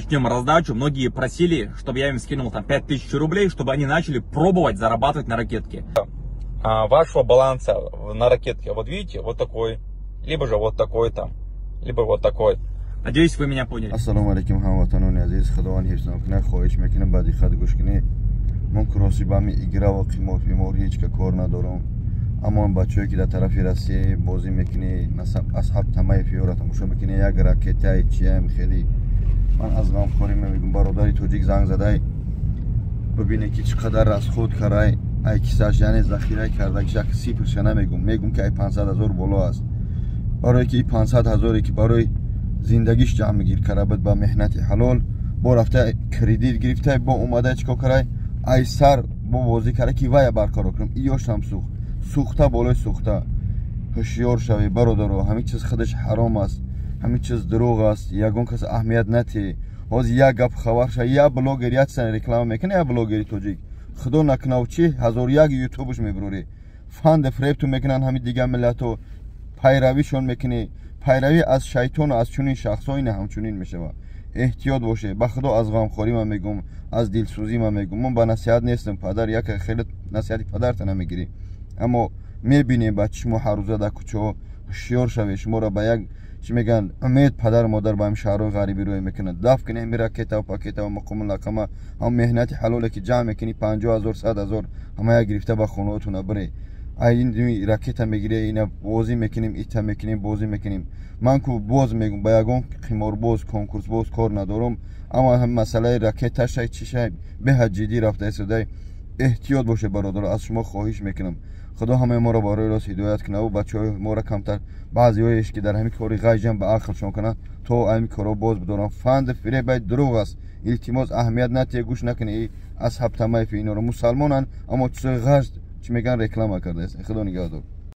Начнем раздачу. Многие просили, чтобы я им скинул там 5000 рублей, чтобы они начали пробовать зарабатывать на ракетке. Вашего баланса на ракетке, вот видите, вот такой, либо же вот такой там, либо вот такой. Надеюсь, вы меня поняли. Ассалому алайкум, ҳамватанони азиз, Худованд ҳифзон кунад. Хоҳиш мекунам, ба диққат гӯш кунед. Ман кроси ба ҳами игра ва қимор пимор ҳеҷ ка кор надорам, аммо бачаҳое, ки дар тарафи Россия бозӣ мекунӣ, Асҳаб Тамаев ёра тамошо мекунӣ, як ракетаи чиям, хеле ман аз ғамхорӣ мегӯм. Бародари тоҷик занг задай, бибине, ки чӣ қадар расход карай ай кисаш, яъне захира кардагиш, як сифрша намегум, мегум, ки ай 500 000 боло аст, барое ки и 500 000-е ки барои зиндагиш ҷамъ мегир кара буд ба меҳнати ҳалол, бо рафта кредит гирифта, бо омада чикор карай, ай сар бо бозӣ кара, ки вая барқарор кунам. Иёшам сӯхт, сӯхта болои сӯхта. Ҳушёр шавӣ, бародаро, ҳамин чиз худаш ҳаром аст, ҳамин чиз дурӯғ аст, ягон кас аҳамият натӣ. Ҳозир як гап хабар ша, як блогер як сана реклама мекунад, як блогери тоҷик, худо накунав чи, ҳазору як ютубш мебурорӣ, фанду фиребту мекунанд. Ҳамин дигар миллатҳо пайравишон мекунӣ, пайравӣ аз шайтону аз чунин шахсҳо ина ҳамчунин мешавад. Эҳтиёт боше. Ба худо, аз ғамхорӣ ман мегӯм, аз дилсӯзӣ ман мегӯм. Ман ба насиҳат нестам, падар як хеле насиҳати падарта намегирӣ, аммо мебинем ба чишмо ҳаррӯза дар кӯчаҳо. Ҳушёр шавед. Шуморо ба як чӣ мегӯянд, умед, падару модар ба ҳамин шаҳрҳои ғарибӣ рӯй мекунанд. Даф кунӣ ҳами ракетаву пакетаву мақому лақама, ҳам меҳнати ҳалоле, ки ҷамъ мекунӣ, 50 000, 100 000, ҳама як гирифта ба хонаотона бирӣ. Ин ракета мегирӣ, ина бозӣ мекунем, ита мекунем, бозӣ мекунем. Ман ку боз мегӯм, ба ягон қиморбоз, конкурсбоз кор надорам, аммо ҳам масъалаи ракеташай, чишай беҳад ҷиддӣ рафта истодай. Эҳтиёт бошед, бародаро, аз шумо хоҳиш мекунам. Худо ҳамаи моро барои рост ҳидоят кунад ва бачаҳои моро камтар, баъзеҳоеш, ки дар ҳамин кори ғайҷам, ба ақлшон кунанд, то ҳамин корҳо боз бидоранд. Фанду фиребай дурӯғ аст. Илтимос, аҳамият натиҳе, гӯш накунед Асҳаб Тамаев. Инора мусалмонанд, аммо чизои ғашт, чӣ мегӯянд, реклама кардааст. Худо нигаҳдор.